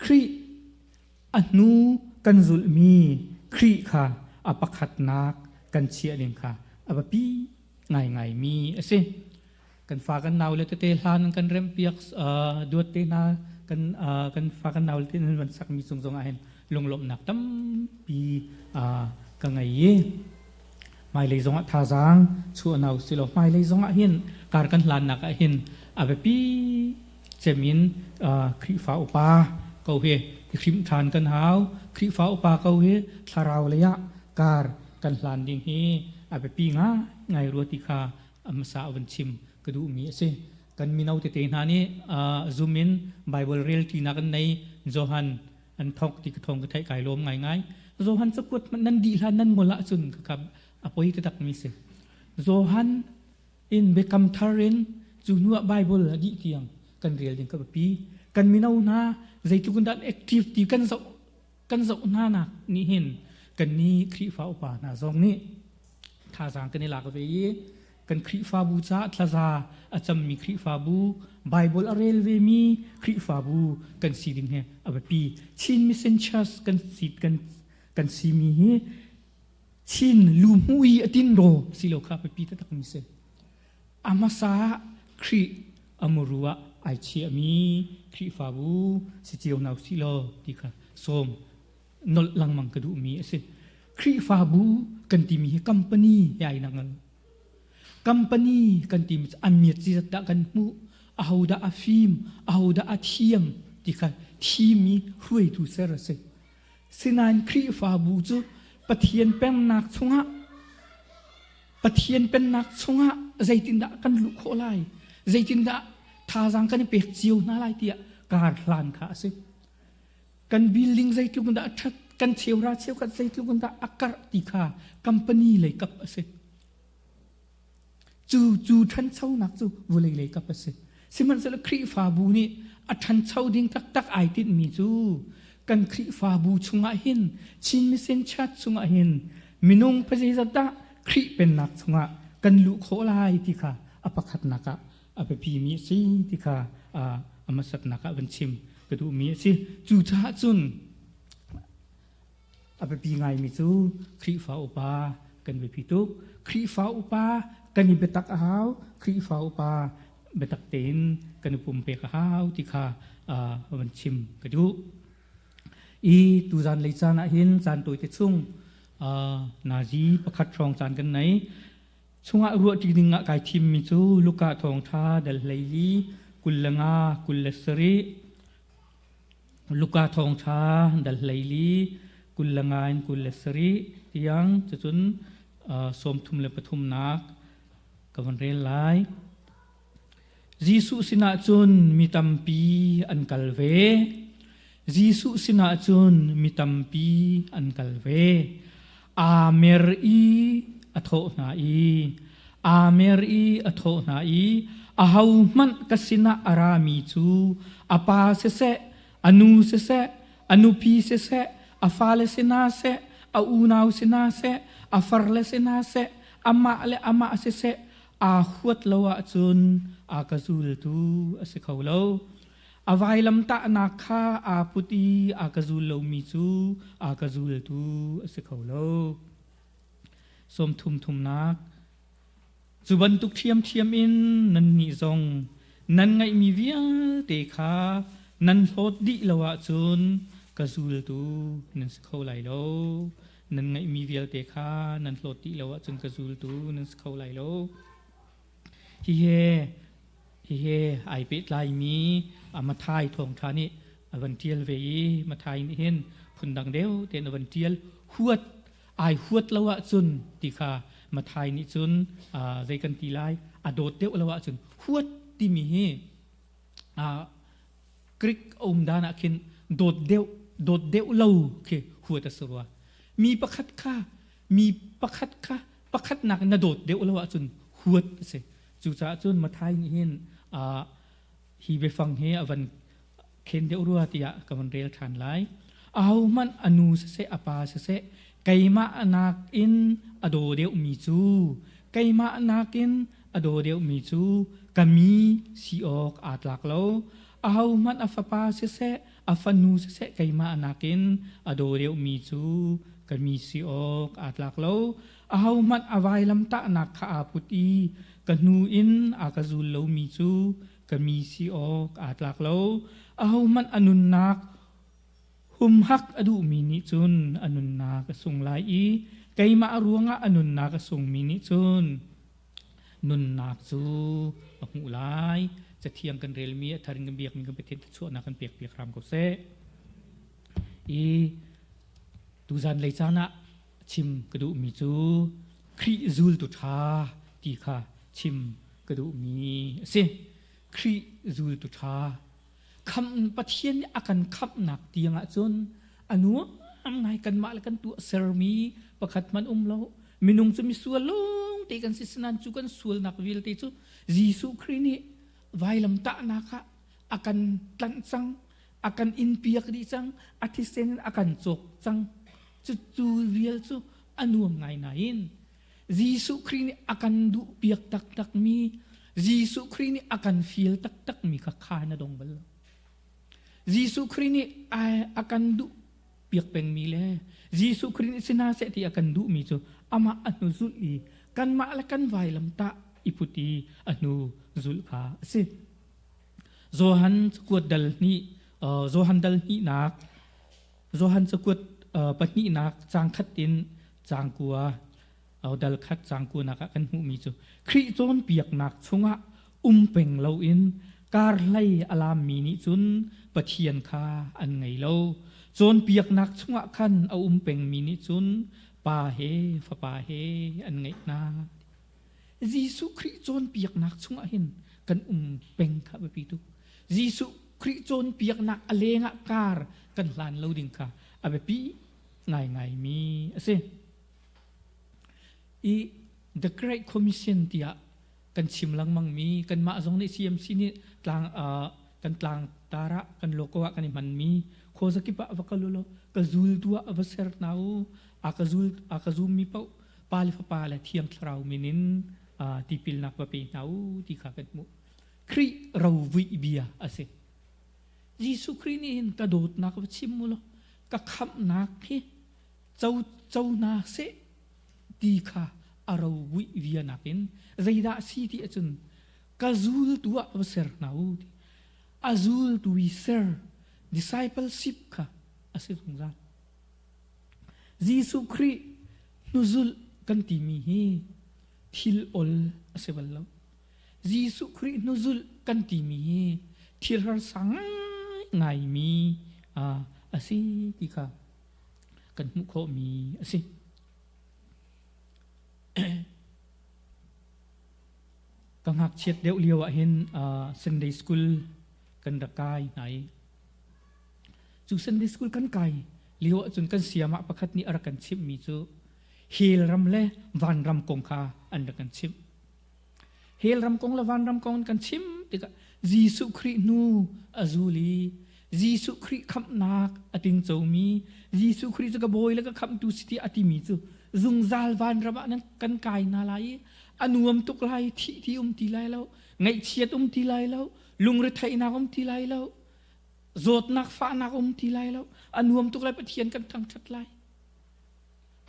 Khrih a hnu kan zulhmi Khrih kha a pakhatnak kan chiah ding kha a biapi ngaingaimi a si. Kan fa kan nau le tete hlan kan rempiak duat te hna kan kan fa kan nau le te nan van sakmi cung zong ah hin lunglawmhnak tampi ka ngei i hmailei zong ah thazaang chuah nau si lo hmailei zong ah hin kar kan hlannak ah hin a biapi cem in Khrihfa upa ko hi hrim ṭhan kan hau. Khrihfa upa ko hi thlarau lei ah kar kan hlan ding hi a biapi ngai rua ti kha a hmasa van chim ka duhmi a si. Kan mino tete hna nih Zoom in Bible rel ṭinak an nei. Johan an thawk ti ka thawng ka theih kai lawm ngaingai. Johan cakuat hmanh nan dih hlan nan ngol ahcun ka a poi taktak mi si. Johan in biakam thar in cu hnu ah Bible a dih tiang kan rel ding ka biapi. Kan mino hna zeitluk in dah active ti kan zoh kan zoh hna nak nih hin kan nih Khrihfa upa hna zong nih thazaang kan i lak ve i kan Khrihfabu caah thlaza a cammi Khrihfabu Bible a rel ve mi Khrihfabu kan si ding hi a biapi. Chin Mission Church kan si kan kan si mi hi Chin lu hmu i a tin ro si lo kha biapi taktak mi si. A hmasa ah Khrih a muru ah ai chiahmi Khrihfabu si cio hna usih law ti kha sawm nolh lengmang ka duhmi a si. Khrihfabu kan timi hi company he ai nang. Company kan timi cu an miat zat dah kan hmuh, ahodah a fim, ahodah a thiam ti kha thimi hruaitu ser a si. Sinain Khrihfabu cu Pathian pennak chungah Pathian pennak chungah zeitindah kan luh khawh lai, zeitindah thazaang kan i pek cio hna lai tiah kar hlan kha a si. Kan building zeitluk in dah a ṭhat, kan cheura cheukhat zeitluk in dah a karh ti kha company lei kap a si. Cu cu ṭhanchonak cu vawlei lei kap a si. Sihmanhsehlaw Khrihfabu nih a ṭhancho ding taktak ai tinhmi cu kan Khrihfabu chungah hin Chin Mission Church chungah hin minung pazeizat dah Khrih pennak chungah kan luh khawh lai ti kha a pakhatnak ah a biapimi a si ti kha a hmasatnak ah van chim ka duhmi a si. Cucaah cun A biapi ngaimi cu Khrihfa upa kan biapi tuk. Khrihfa upa kan i biatak a hau. Khrihfa upa biatak tein kan i pumpek a hau ti kha van chim ka duh. I tuzan lei caan ah hin caan tawite chung nazi pakhat hrawng caan kan nei. Chungah ruahṭi ding ah kai thimmi cu Luka thawngṭha dal 14 25 27 Luka thawngṭha dal 14 25 in 27 tiang cucun 33nak ka van rel lai. Jesuh sinah cun mi tampi an kal ve. Jesuh sinah cun mi tampi an kal ve. Aa mer i a thawh hna i aa mer i a thawh hna i ahohmanh ka sinah a rami cu a pa siseh, a nu siseh, a nupi siseh, a fale si hna seh, a unau si hna seh, a farle si hna seh, amah le amah siseh, aa huat lo ahcun a ka zultu a si kho lo. A vailamtahnak kha aa put i a ka zul lomi cu a ka zultu a si kho lo. Sawmthum thumnak Cu bantuk ṭhiamṭhiam in nannih zong nan ngeihmi vialte kha nan hlawt dih lo ahcun ka zultu nan si kho lai lo. Nan ngeihmi vialte kha nan hlawt dih lo ahcun ka zultu nan si kho lai lo. Hihi Hihi ai pehtlaimi Matthai thawngṭha nih a van ṭial ve i Matthai nih hin phundang deuh tein a van ṭial. Huat ai huat lo ahcun ti kha Matthai nih cun zei kan ti lai a dawt deuh lo ahcun huat timi hi Greek a um dan ah khin dawt deuh dawt deuh lo khi huat a si rua. Mi pakhat kha mi pakhat kha pakhatnak na dawt deuh lo ahcun huat a si. Cucaah cun Matthai nih hin hi biafang hi a van khen deuh rua tiah ka van rel ṭhan lai. Ahohmanh a nu siseh a pa siseh keimah nakin a daw deuhmi cu keimah nakin a daw deuhmi cu ka mi si awk aa tlak lo. Ahohmanh a fapa siseh a fanu siseh keimah nakin a daw deuhmi cu ka mi si awk aa tlak lo. Ahohmanh a vailamtahnak kha aa put i ka hnu in a ka zul lomi cu ka mi si awk aa tlak lo. Ahohmanh a nunnak humhak a duhmi nih cun a nunnak a sung lai i keimah ruangah a nunnak a sungmi nih cun nunnak cu a hmuh lai. Cathiang kan relmi a thar in kan biakmi kan Pathian thluachuahnak kan pek piak hram ko seh. I tuzan lei caan ah chim ka duhmi cu Khrih zultu ṭha ti kha chim ka duhmi a si. Khrih zultu ṭha kham Pathian nih a kan khamhnak tiang ahcun a nuam ngai kanmah le kan tuah sermi pakhat hmanh um lo minung cu misual lawng te kan si sinan cu kan sualnak vialte cu Jesuh Khrih nih vailamtahnak ah a kan tlanh cang a kan inpiak dih cang a thisen in a kan cawk cang cu cu vial cu a nuam ngai nain Jesuh Khrih nih a kan duhpiak taktakmi Jesuh Khrih nih a kan fial taktakmi kha kha na dong bal lo. Jesuh Khrih nih a kan duhpiak pengmi le Jesuh Khrih nih si hna seh ti a kan duhmi cu amah a hnu zulh i kanmah le kan vailam tah i put i a hnu zulh kha a si. Johan cakuat dal hnih Johan dal hnihnak Johan cakuat pahnihnak caang khat in caang kua dal khat caang kuanak ah kan hmuhmi cu Khrih cawnpiaknak chungah um peng loin karhlei a lammi nih cun Pathian kha an ngei lo. Cawnpiaknak chungah khan a um pengmi nih cun Pa he Fapa he an ngeih hna. Jesuh Khrih cawnpiaknak chungah hin kan um peng kha biapi tuk. Jesuh Khrih cawnpiaknak a lengah kar kan hlan lo ding kha a biapi ngaingaimi a si. I The Great Commission tiah kan chim lengmangmi kanmah zong nih CMC nih tlang uh, kan tlang tar ah kan logo ah kan i hmanmi khuazakip ah va kal u law ka zultu ah va ser hna u a ka zul a ka zummi paoh Pa le Fapa le Thiang Thlarau min in tipilnak va pe hna u ti kha kan hmuh. Khrih rovuih bia a si. Jesuh Khrih nih hin ka dawtnak va chim u law ka khamhnak hi co co hna seh ti kha a rovuih bia nakin zeidah si ti ahcun ka zultu ah va ser hna u ti. A zultu i ser discipleship kha a si zungzal. Jesuh Khrih hnuzulh kan timi hi thil ol a si bal lo. Jesuh Khrih hnuzulh kan timi hi thil harsa ngaingaimi a si ti kha kan hmuh khawhmi a si. Ka ngakchiat deuh lio ah hin Sunday school kan rak kai hna i Cu Sunday school kan kai lio ahcun kan siamah pakhat nih a rak kan chimhmi cu hell ram le vanram kong kha an rak kan chimh. Hell ram kong le vanram kong an kan chim tikah Jesuh Khrih hnu a zul i Jesuh Khrih khamhnak a tingcomi Jesuh Khrih cu ka bawi le ka khamhtu si tiah a timi cu zungzal vanram ah nan kan kai hna lai i a nuam tuk lai thih ti um ti lai lo ngaihchiat um ti lai lo lungretheihnak um ti lai lo zawtnak fahnak um ti lai lo a nuam tuk lai pathian kan thangṭhat lai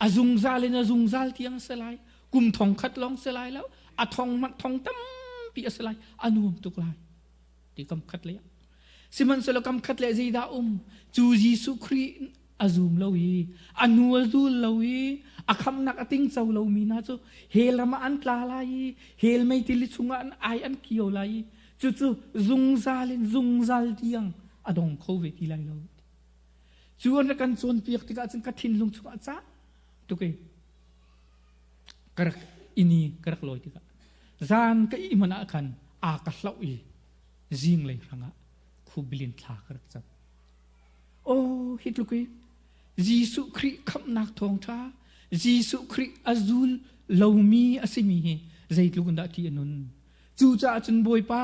a zungzal in a zungzal tiang a si lai kum thong khat lawng si lai lo a thong hmanh thong tampi a si lai a nuam tuk lai ti kam khat le sihmanhsehlaw kam khat le zeidah um cu Jesuh Khrih a zum lo i a hnu a zul lo i a khamnak a tingco lomi hna cu hell ram ah an tla lai i hell mei tili chungah an ai an kio lai i Cucu zungzal in zungzal tiang a dong kho ve ti lai lo. Cu an rak kan cawnpiak tikah cun ka thinlung chungah ca tuk i ka rak ini ka rak lawi tikah zan ka ih hmanh ah khan a ka hlauh i zinglei hrangah khubilin thla ka rak cam. Oh, hi tluk i Jesuh Khrih khamhnak thawngṭha Jesuh Khrih a zul lomi a simi hi zeitluk in dah ṭih a nun. Cucaah cun Bawipa,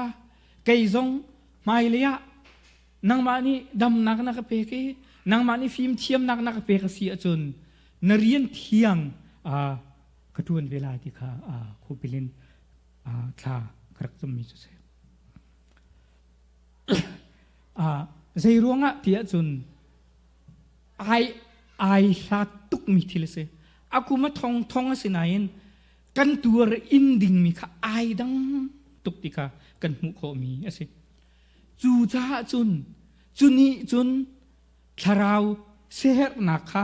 kei zong hmailei ah nangmah nih damnak na ka pek i nangmah nih fimthiamnak na ka pek a si ahcun na rian thiang ka ṭuan ve lai ti kha khupil in thla ka rak cammi cu a si. Zei ruangah ti ahcun ai ai hlat tukmi thil a si. A kum a thong thong a si nain kan tuar in dingmi kha ai dang tuk ti kha kan hmuh khawhmi a si. Cu caah cun cu nih cun thlarau siaherhnak kha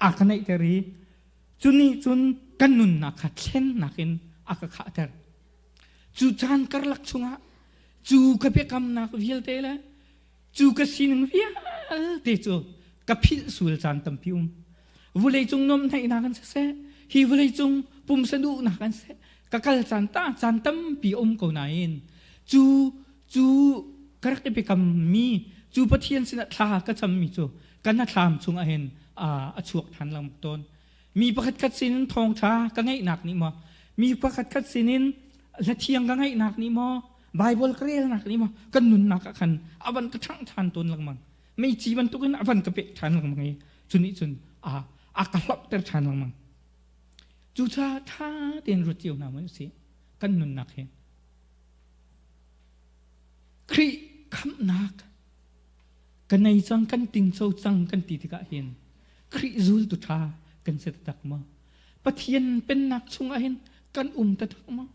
a ka neihter i cu nih cun kan nunnak kha thlennak in a ka khahter. Cu caan karlak chungah cu ka biakamnak vialte le cu ka sining vialte cu ka philh sual caan tampi um. Vawleicung nuamhnaihnak an siseh, hi vawleicung pumsa duhnak an siseh, ka kal caan ta caan tampi um ko nain cu cu ka rak i biakammi cu Pathian sinah thla ka cammi cu ka hnathlam chungah hin a chuak ṭhan lengmang tawn. Mi pakhatkhat sinin thawngṭha ka ngeihnak nih maw, mi pakhatkhat sinin hlathiang ka ngeihnak nih maw, Baibal ka relnak nih maw, kan nunnak ah khan a van ka ṭhangh ṭhan tawn lengmang. Meici bantukin a van ka pek ṭhan lengmang i cu nih cun a a ka hlauhter ṭhan lengmang. Cucaah ṭha tein ruat cio hna mun usih kan nunnak hi. Khrih khamhnak ka nei cang kan tingco cang kan ti tikah hin Khrih zultu ṭha kan si taktak maw? Pathian pennak chungah hin kan um taktak maw?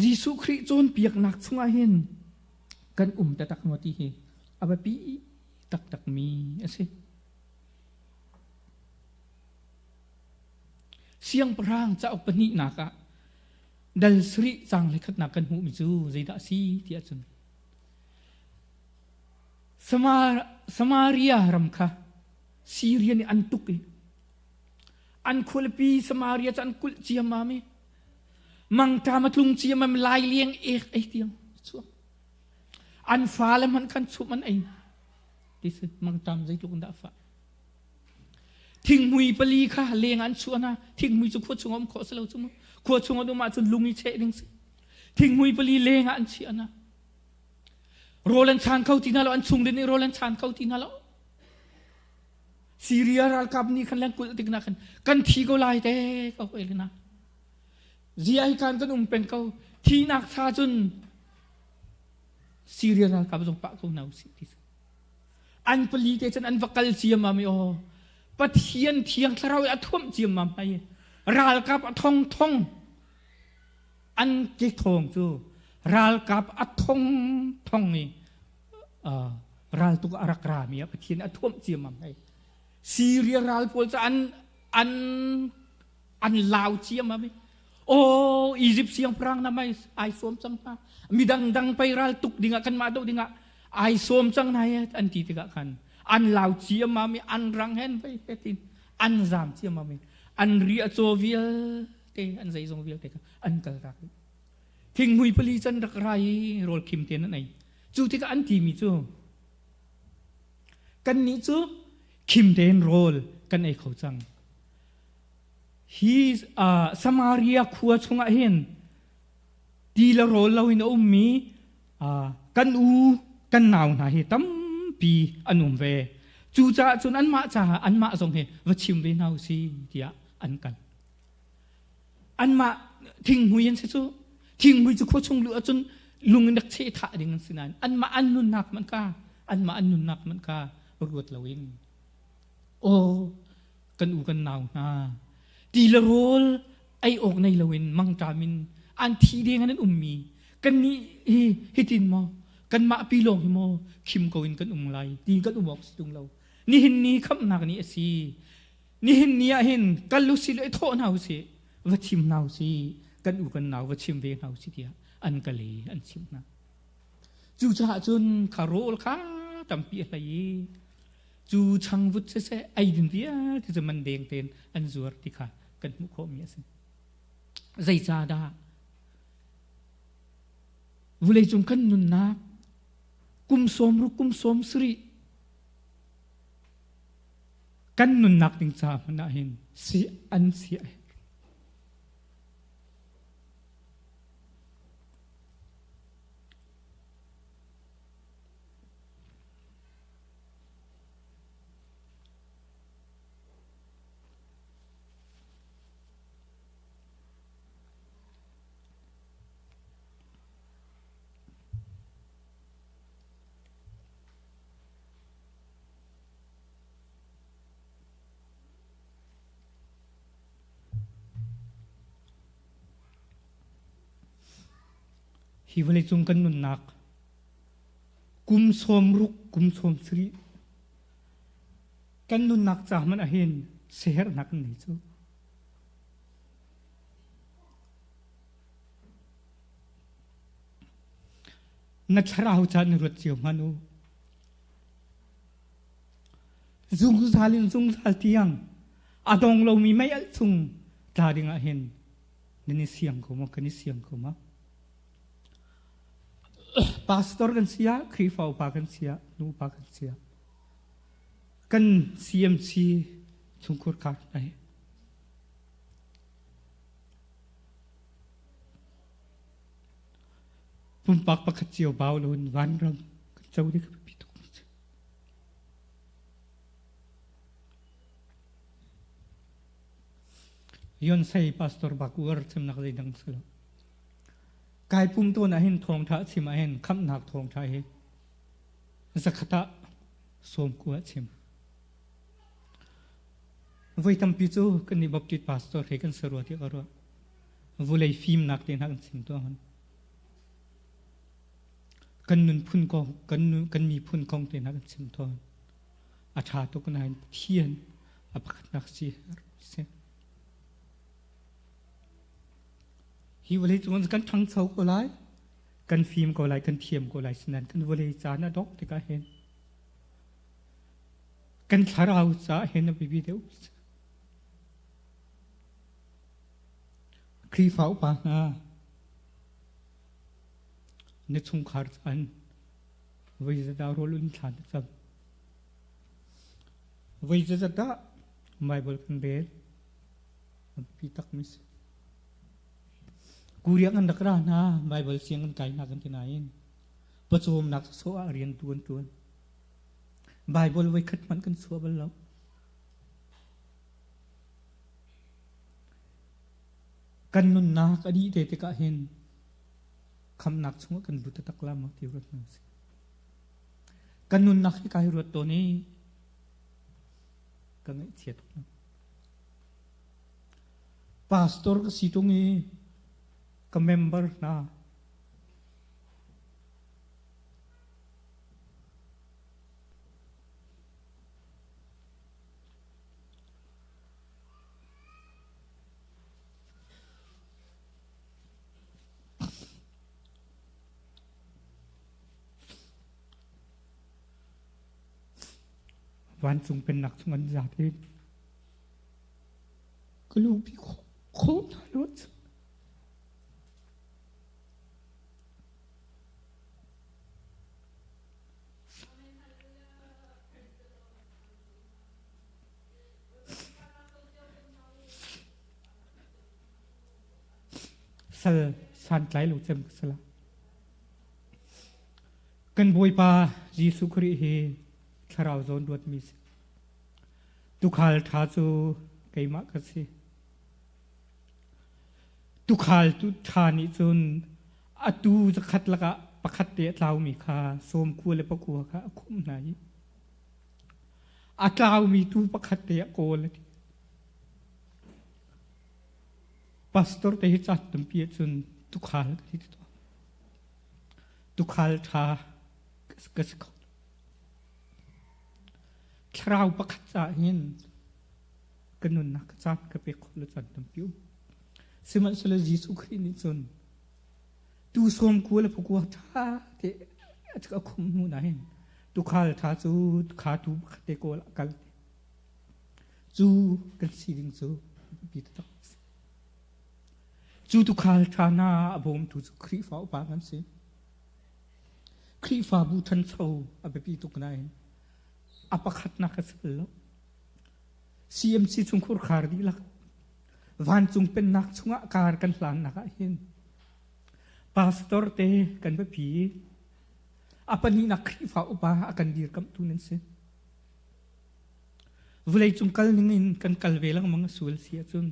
Jesuh Khrih cawnpiaknak chungah hin kan um taktak maw ti hi a biapi taktakmi a si. Siangpahrang cauk pahnihnak ah dal sarih caang le khatnak kan hmuhmi cu zeidah a si ti ahcun Samaria ram kha Syria nih an tuk i an khualipi Samaria cu an kulh ciammam i mangṭam a tlung ciammam lai leng ek ei tiang chuak an fale hmanh khan chum an ei ti si mangṭam zeitluk in dah fah Thinghmui pali kha leng an chuah hna. Thinghmui cu khua chung um khawh si lo cu mu. Khua chung an um ahcun lung i cheh ding si. Thinghmui pali leng ah an chiah hna. Rawl an chaan kho ti hna lo, an chung nih rawl an chaan kho ti hna lo. Syria ralkap nih khan leng kulh tik na khan kan thi ko lai te ko hoi na. Zia hi kan kan um peng ko. Thinak cha cun Syria ralkap zong pah ko hna usih ti. An pali te cun an va kal ciammam i aw Pathian thiang thlarau i a thuamh ciammam hna i ralkap a thong thong an ke thawng cu ralkap a thong thong i raltuk a rak rami ah Pathian a thuamh ciammam hna i Syria ral pawl cu an an an lau ciammam i aw Egypt siangpahrang na mai ai sawm cang hna midang dang pei ral tuk dingah kanmah doh dingah ai sawm cang hna he an ti tikah khan an lau ciammam i an rang hen vei hetin an zam ciammam i an ri a caw vialte an zeizong vialte kha an kal rak i thinghmui pali can rak ra i rawl khim te an ei cu tikah an timi cu kannih cu khim tein rawl kan ei kho cang Hi Samaria khua chungah hin ti le rawl loin a ummi kan u kan nau hna hi tampi an um ve. Cucaah cun anmah caah anmah zong hi va chim ve hna u si tiah an kal. Anmah thinghmui an si cu. Thinghmui cu khua chung luh ahcun lung in rak cheh thah ding an si nain anmah an nunnak hmanh kha anmah an nunnak hmanh kha ruat loin aw kan u kan nau hna ti le rawl ei awk nei loin mangṭam in an thi deng an ummi kannih hi hitin maw kanmah pi lawng hi maw khim ko in kan um lai ti kan um awk si tung lo nihin ni khamhnak ni a si nihin ni ah hin kal u si le thawh hna u si va chim hna u si kan u kan nau va chim ve hna u si tiah an ka le an chim hna cucaah cun kha rawl kha tampi a hlei i Cu changvut siseh eidin vialte cu man deng tein an zuar ti kha kan hmuh khawhmi a si. Zeicahdah vuleicung kan nunnak kum sawm ruk kum sawm sarih kan nunnak ding ca hmanh ah hin si an si a herh. Hi vawleicung kan nunnak kum 60 kum 70 kan nunnak ca hmanh ahhin siaherhnak kan nei cu. Na thlarau ca na ruat cio hmanh u. Zungzal in zungzal tiang a dong lomi mei alh chung tla ding ah hin nan i siang ko maw kan i siang ko maw? Pastor kan si ah, Khrihfa upa kan si ah, nu upa kan si ah, kan CMC chungkhur khar hna hi pumpak pakhat cio bau loin vanram kan co ding a biapi tuk mi si. Yon sei pastor bak uar chimnak zeidang si lo. Kai pum tawn ahhin thawngṭha chim ahhin khamhnak thawngṭha hi zakhat ah 90 ah chim. Voi tampi cu kan nih Baptist pastor he kan sarua ti ka ruah. Vulei fimnak te hna kan chim tuah. Kan nunphun kong, kan, kan miphun kong te hna kan chim tawn. A ṭha tuk nain Pathian a pakhatnak si si. Hi vawlei cung kan ṭhangcho ko lai, kan fim ko lai, kan thiam ko lai, sinain kan vawlei caan a dongh tikah hin kan thlarau caah hin a biapi deuh. Khrihfa upa hna, na chungkhar caan voi zedah rawl un thla na cam? Voi zedah Bible kan rel? A biapi takmi si. Kuriak an rak ra hna, Bible siang an kai hna kan ti nain pawcawmnak sawh ah rian tuan tuan. Bible voi khat hmanh kan chuah bal lo. Kan nunnak a dih te tikah hin khamnak chungah kan lut taktak la maw ti ruat hna usih. Kan nunnak hi kai ruat tawn i ka ngaihchia tuk hna. Pastor ka si tung i ka member hna Vancung pennak chung an zat i ka lungpi khawh hna lo. Sal santlai lo cem ka si la. Kan Bawipa Jesuh Khrih hi thlarau zawn ruatmi si. Tukhal ṭha cu keimah ka si. Tukhal tu ṭha nih cun atu zakhat lakah pakhat te a tlaumi kha 90 le pakua kha a khumh hna i a tlaumi tu pakhat te a kawl a ti. Pastor te hi caan tampi ahcun tukhal ka ti tawn. Tukhal ṭha ka si kho. Thlarau pakhat caah hin ka nunnak ka caan ka pek khawh lo caan tampi um. Sihmanhsehlaw Jesuh Khrih nih cun tu 90 le pakua ṭha te a khumh hnu nain tukhal ṭha cu kha tu pakhat te kawl ah kal cu kan si ding cu biapi taktak a si. Cu tukhal ṭha hna a bawmtu cu Khrihfa upa kan si. Khrihfabu ṭhancho a biapi tuk nain a pakhatnak a si bal lo. CMC chungkhur khar dihlak vancung pennak chungah kar kan hlannak ah hin pastor te kan biapi a pahnihnak Khrihfa upa a kan dirkamhtu nan si. Vawleicung kal ning in kan kal ve lengmang a sual si ahcun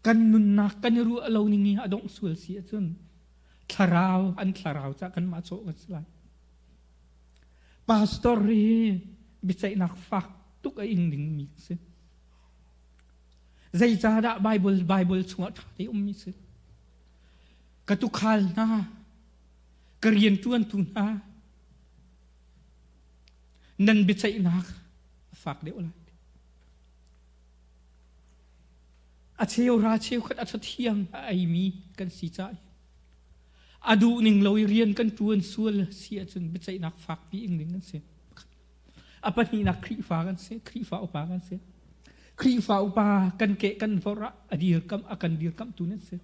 kan nunnak kan i ruah lo ning i a dongh sual si ahcun thlarau an thlarau cah kanmah cawh kan si lai. Pastor hi biaceihnak fak tuk a ing dingmi a si. Zeicahdah Bible Bible chungah ṭha te ummi si? Ka tukhal hna. Ka rianṭuantu hna nan biaceihnak a fak deuh lai. A cheu ra cheukhat a ṭhathiam a eimi kan si caah a duh ning lo i rian kan ṭuan sual si ahcun biaceihnak fakpi ing ding kan si. A pahnihnak Khrihfa kan si, Khrihfa upa kan si. Khrihfa upa kan keh kan vorh ah a dirkamh a kan dirkamhtu nan si.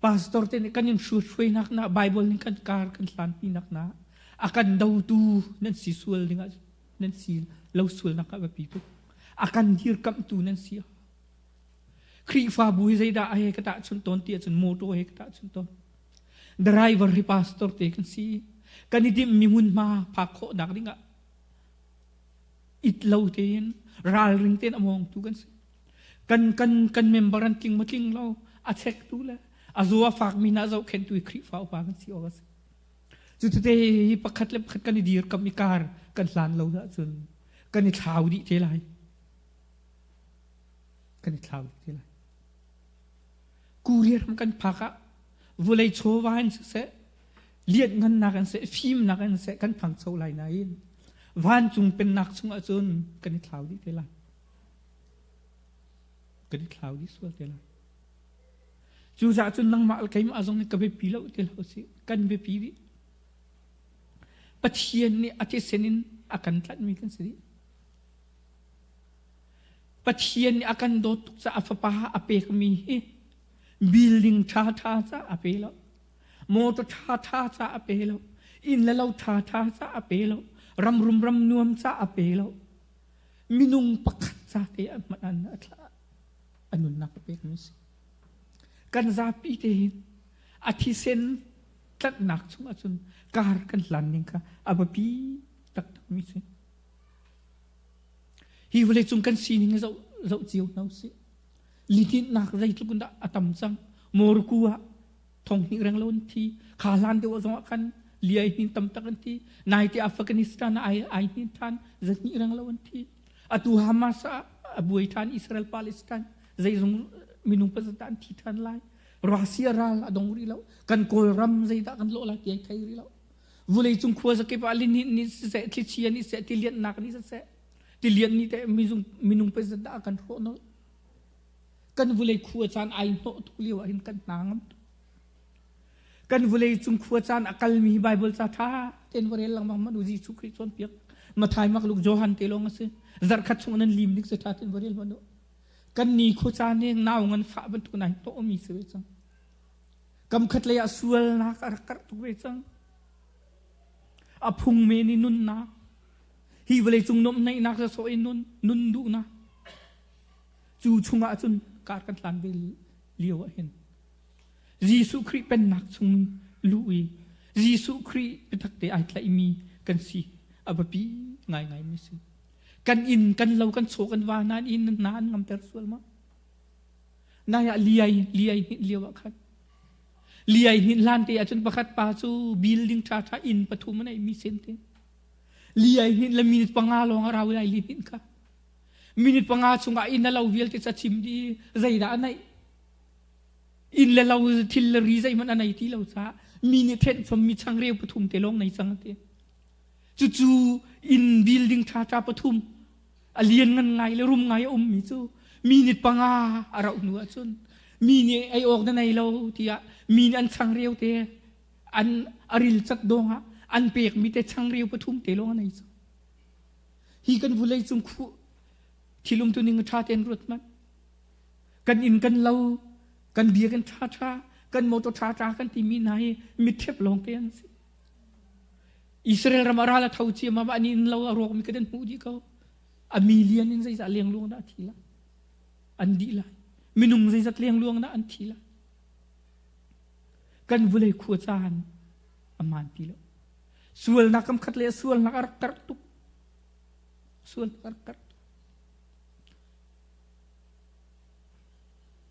Pastor te nih kan in hruainak na Bible ning kan kar kan hlanpinak na a kan dotu nan si sual ding ah nan si lo sualnak ah biapi tuk. A kan dirkamhtu nan si. Khrihfabu hi zeidah he ka tahchunh tawn ti ahcun motor he ka tahchunh tawn. Driver hi pastor te kan si. Kan i timhmi hmunhma phak khawhnak ding ah it lo tein ralring tein a mawngtu kan si. Kan kan kan member an tling ma tling lo a check tu le a zaw a fakmi hna zohkhenhtu hi Khrihfa upa kan si awk a si. Cu tete hi pakhat le pakhat kan i dirkamh i kar kan hlan lo ahcun kan i thlau dih te lai. Kan i thlau dih te lai. Korea ram kan phak ah vawlei chawva in siseh, lianhngannak in siseh, fimnak in siseh kan thangcho lai nain vancung pennak chungah cun kan i thlau dih te lai. Kan i thlau dih sual te lai. Cucaah cun nangmah le keimah zong nih ka biapi lo ti lo si kan biapi dih. Pathian nih a thisen in a kan tlanhmi kan si dih. Pathian nih a kan dawt tuk caah a fapa a pekmi hi building ṭhaṭha caah a pe lo. Motor ṭhaṭha caah a pe lo. Inn le lo ṭhaṭha caah a pe lo. Ram rum ram nuam caah a pe lo. Minung pakhat ca te ah hmanh an a thlah. A nunnak a pekmi a si. Kan zapi te hin a thisen tlanhnak chungah cun kar kan hlan ning kha a biapi taktakmi si. Hi vawleicung kan sining hi zoh, zoh cio hna usih. Lihninhnak zeitluk in dah a tam cang. Morku ah thonghnih reng lo an thi. Kha hlan deuh zong ah khan liai hnin tam tak an thi. Naite Afghanistan ah ai, ai hnin than zahnih reng lo an thi. Atu Hamas ah a buai than Israel Palestine zeizung minung pazat an thi than lai. Russia ral a dong rih lo. Kan Kawlram zeidah kan lawh lai ti ai thei rih lo. Vawleicung khua zakip ah lihnin nih siseh, thlichia nih siseh, tilianhnak nih siseh, tilian nih teh minung pazat dah a kan hrawh nolh. Kan vawlei khua caan ai hnawh tuk lio ah hin kan hna ngam tuk. Kan vawlei cung khua caan a kalmi Bible ca ṭha tein va rel lengmang hmanh u Jesuh Khrih cawnpiak. Mathai, Mark, Luke, Johan te lawng a si. Zarhkhat chung nan lim dik si ṭha tein va rel hmanh u. Kan ni khua caan hi nau ngan fah bantuk nai hnawhmi si ve cang. Kam khat lei ah sualnak a rak karh tuk ve cang. A phung men i nunnak, hi vawleicung nuamhnaihnak sawsawh in nun, nun duhnak, cu chungah cun kar kan hlan ve lio ah hin Jesuh Khrih pennak chung luh i Jesuh Khrih biatak te ai tlaihmi kan si a biapi ngaingai mi si. Kan inn, kan lo, kan chaw, kan va hna inn hna an ngamter sual ma? Nai ah liai liai hnin lio ah khan liai hnin hlan te ahcun pakhat pa cu building ṭha ṭha inn pathum a nei mi sen te liai hnin le minute panga lawng a rau lai li hnin kha minute panga chungah inn a lo vialte ca chim di zeidah a neih inn le lo thil le ri zeihmanh a nei ti lo caah mi nih thenh chom mi changreu pathum te lawng nei cang ti cucu inn building ṭha ṭha pathum a lian ngan ngai le rum ngai a ummi cu minute panga a rauh hnu ahcun mi nih ei awk na nei lo tiah mi nih an changreu te an a ril cat dawng ah an pekmi te changreu pathum te lawng a nei cu hi kan vulei cung khu thil umtu ning ṭha tein ruat hmanh kan inn kan lo kan biakinn ṭha ṭha kan motor ṭha ṭha kan timi hna hi mitṭhep lawng te an si Israel ram ah ral a tho ciammam an inn lo a rawkmi kan hmuh dih ko. A million in zeizah lengluang dah a thi lai? An dih lai. Minung zeizat lengluang dah an thi lai? Kan vulei khua caan a maan ti lo. Sualnak kam khat le sualnak a rak karh tuk. Sualnak a rak karh tuk.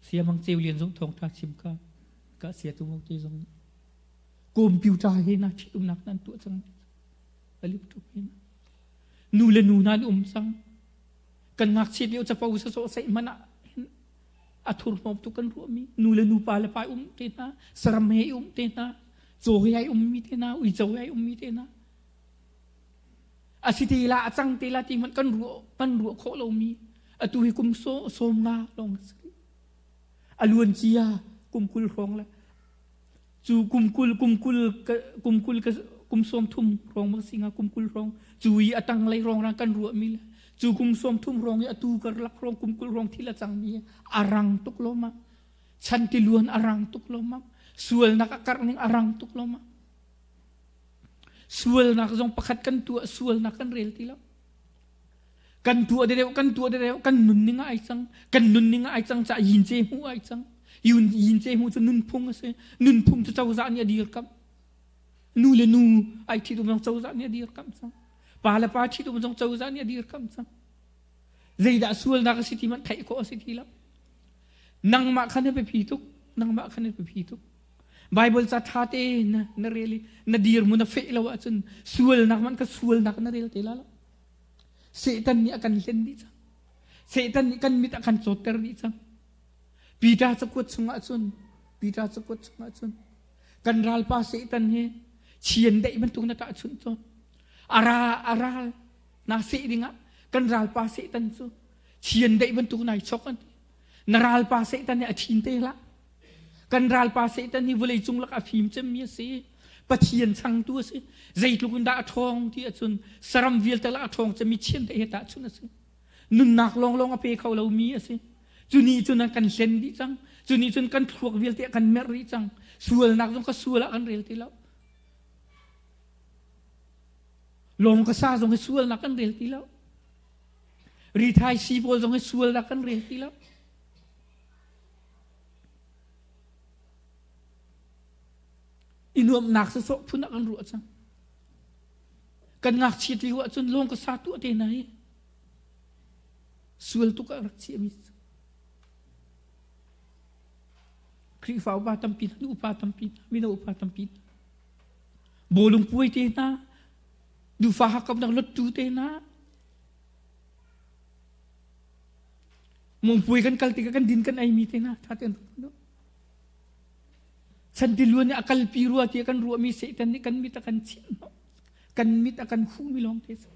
Siamang ceu lian zong thawngtha chim ka ka sia tu mo te zong computer he na ṭhitumnak nan tuah cang a laptop he na nu le nu nan um cang kan ngakchiat lio capo sasawh saih hmanh ah a thurhnawm tuk kan ruahmi nu le nu pa le pa um te hna saram he um te hna. Caw he ai ummi te hna, uico he ai ummi te hna. A si te la, a cang te la ti hmanh kan ruah kan ruah khawh lomi atu hi kum 50 lawng a si. A luan cia kum 20 hrawng le cu kum 20 kum 20 kum 20 kum 30 hrawng ma si nga kum 20 hrawng cu i a tanglei hrawng rang kan ruahmi le cu kum 30 hrawng i atu karlak hrawng kum 20 hrawng thil a cangmi a rang tuk lo ma chan tiluan a rang tuk lo ma sualnak a karh ning a rang tuk lo ma Sualnak zong pakhat kan tuah sualnak kan rel ti lo. Kan tuah deuh kan tuah deuh kan nunning ah ai cang. Kan nunning ah ai cang caah yin ce hmu ai cang. Yun yin ce hmu cu nunphung a si. Nunphung cu cozah nih a dirkamh. Nu le nu ai ṭhitum zong cozah nih a dirkamh cang. Pa le pa ṭhitum zong cozah nih a dirkamh cang. Zeidah sualnak a si ti hmanh theih khawh a si ti lo. Nangmah kha na biapi tuk. Nangmah kha na biapi tuk. Bible ca ṭha te na, na rel i na dirhmun a feh lo ahcun sualnak hmanh kha sualnak na rel te la lo. Satan nih a kan hlen dih cang. Satan nih kan mit a kan cawtter dih cang. Peter cakuat chungah cun Peter cakuat chungah cun kan ralpa Satan hi chiandeih bantuk na tahchunh tawn. A ra a ral na seh dingah kan ralpa Satan cu chiandeih bantuk nai chok an ti. Na ralpa Satan nih a ṭhin te hlah. Kan ralpa Satan hi vawlei cung lak a fim cemmi a si. Pathian changtu a si. Zeitluk in dah a ṭhawng ti ahcun saram vialte lak a ṭhawng cemmi chiandeih he tahchunh a si. Nunnak lawnglawng a pe kho lomi a si. Cu nih cun an kan hlen dih cang. Cu nih cun kan thluak vialte a kan merh dih cang. Sualnak zong kha sual ah kan rel ti lo. Lawng ka sa zong hi sualnak kan rel ti lo. Rithai sii pawl zong hi sualnak kan rel ti lo. I nuamhnak sawsawh phun ah kan ruah cang. Kan ngakchiat lio ahcun lawng ka sa tuah te hna hi sual tuk ah rak chiahmi cu. Khrihfa upa tampi hna, nu upa tampi hna, mino upa tampi hna, bawlung puai te hna, nufa hakkauhnak lottu te hna, Mungpui kan kal tikah kan din kan ei mi te hna tha tein ruat Chan tiluan nih a kalpi rua tiah kan ruahmi Satan nih kan mit a kan chimh kan mit a kan huhmi lawng te si.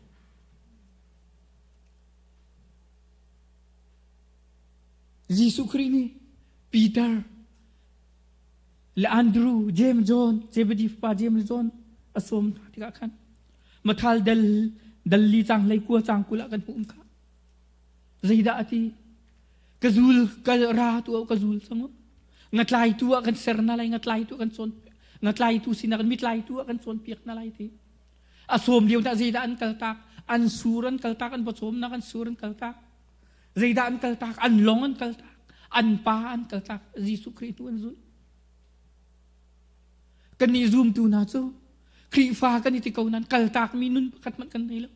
Jesuh Khrih nih Peter le Andrew, James John, Zebedee fapa James John a sawm hna tikah khan Mathal dal dal li cang hlei kua cang kul ah kan hmuh kha. Zeidah a ti? Ka zul ka ra tu ka zul cang u. Ngatlaitu ah kan ser na lai, ngatlaitu kan cawn ngatlaitu sinak mitlaitu ah kan cawnpiak na lai ti. A sawm lio dah zeidah an kaltak? An sur an kaltak, an pawcawmnak an sur an kaltak. Zeidah an kaltak? An long an kaltak. An pa an kaltak. Jesuh Khrih hnu an zulh. Kannih zumtu hna cu Khrihfa kan i ti ko nain kaltakmi nun pakhat hmanh kan nei lo.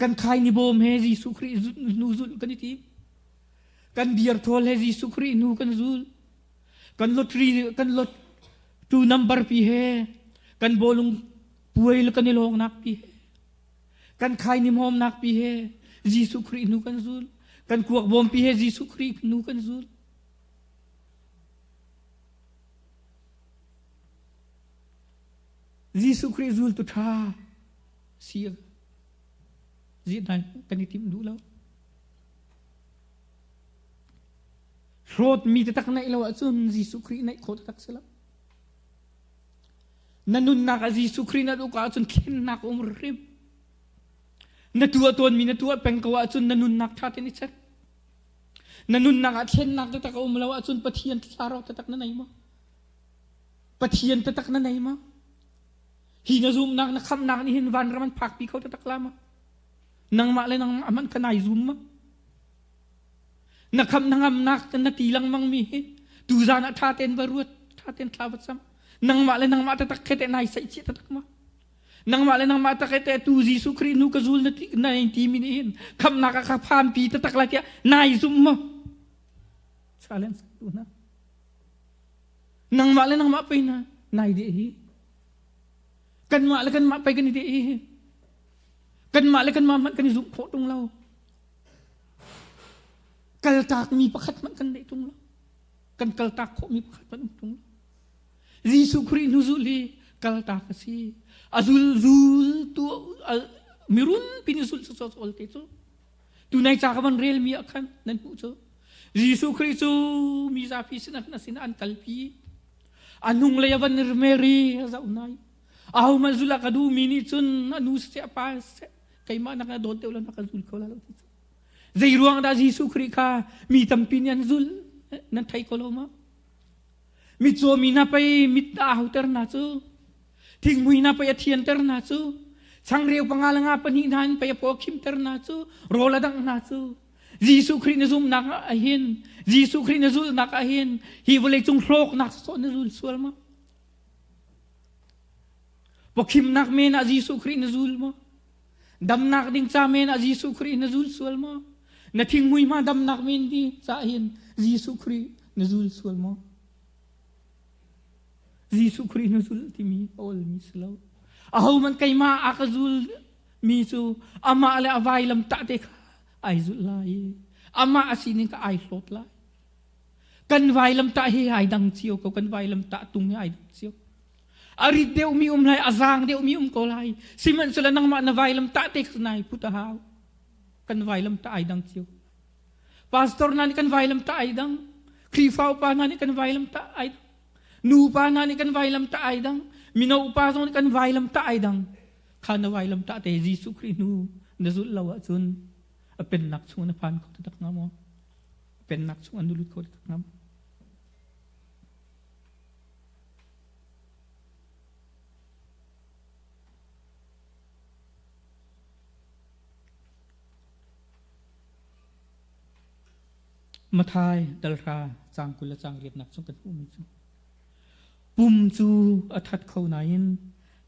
Kan khaini bawm he Jesuh Khrih hnu zulh kan i tim. Kan beer thawl he Jesuh Khrih hnu kan zul. Kan lottery kan lot tu number pi he kan bawlung puai le kan i lawngnak pi he kan khaini hmawmnak pi he Jesuh Khrih hnu kan zul. Kan kuak bawm pi he Jesuh Khrih hnu kan zul. Jesuh Khrih zultu ṭha si kan i timh duh lo. Hlawtmi taktak naih lo ahcun Jesuh Khrih naih khawh taktak si lo. Na nunnak ah Jesuh Khrih na uk ahcun thlennak um hrim. Na tuah tawnmi na tuah peng ko ahcun na nunnak ṭha tein i check. Na nunnak ah thlennak taktak a um lo ahcun Pathian thlarau taktak na nei maw? Pathian taktak na nei maw? Hi na zumnak na khamhnak nih hin vanram an phakpi kho taktak la maw? Nangmah le nangmah hmanh kha nai zum maw? Na khamh na ngamnak na ti lengmang mi hi tuzan ah ṭha tein va ruat, ṭha tein thla va cam. Nangmah le nangmah taktak khe teh nai saihchih taktak maw? Nangmah le nangmah tak te tu Jesuh Khrih nu ka zul na ti na ti mi nih hin khamhnak ah ka phanpi taktak lai tiah nai zum maw? Challenge tu na. Nangmah le nangmah pei na nai deh hi. Kanmah le kanmah pei kan i deh hi. Kanmah le kanmah hmanh kan i zumh khawh tung lo. Kaltak mi pakhat hmanh kan neih tung lo. Kan kaltak khawh mi pakhat hmanh um tung lo. Jesuh Khrih hnu zulh hi kaltak a si. A zul zul tu mirun pin zulh cu cawl te cu. Tunai ca ka van rel mi ah khan nan hmuh cu. Jesuh Khrih cu mi zapi sinah khan a sinah an kalpi. A hnung lei a van Mary a zoh nai. Ahohmanh zulh a ka duhmi nih cun a nu siseh a pa siseh keimah nak na dawt deuh lo na ka zul kho la lo ti cu. Zei ruang dah Jesuh Khrih kha mi tampi nih an zulh nan thei ko lo ma? Mitcaw mi hna pei mit a auter hna cu, thinghmui hna pei a thianter hna cu, changreu panga le nga pahnih hna in pei a paw a khimter hna cu, rawl a dangh hna cu. Jesuh Khrih na zumhnak ah hin, Jesuh Khrih na zulhnak ah hin, hi vawleicung hlawknak sawh na zul sual maw? Pawkhimnak men ah Jesuh Khrih na zul maw? Damnak ding ca men ah Jesuh Khrih na zul sual maw? Na thinghmui hma damnak men di ca hin Jesuh Khrih na zul sual maw? Jesuh Khrih na zul timi a olmi si lo. Ahohmanh keimah a ka zul mi cu amah le a vailam tah te kha ai zulh lai i amah a sining kha ai hlawt lai. Kan vailam tah hi ai dang cio ko, kan vailam tah tung hi ai dang cio. A rit deuhmi um lai, a zaang deuhmi um ko lai. Sihmanhsehlaw nangmah na vailam tah te kha nai put a hau. Kan vailam tah ai dang cio. Pastor hna nih kan vailam tah ai dang. Khrihfa upa hna nih kan vailam tah ai dang. Nupa hna nih kan vailam tah ai dang. Mino upa zong nih kan vailam tah ai dang. Kha na vailam tah te Jesuh Khrih hnu na zulh lo ahcun a pennak chung na phan kho taktak hnga maw? Pennak chung an lut kho taktak hnga maw? Mathai dalhra caang 20 le caang riatnak chung kan hmuhmi cu pum cu a that kho nain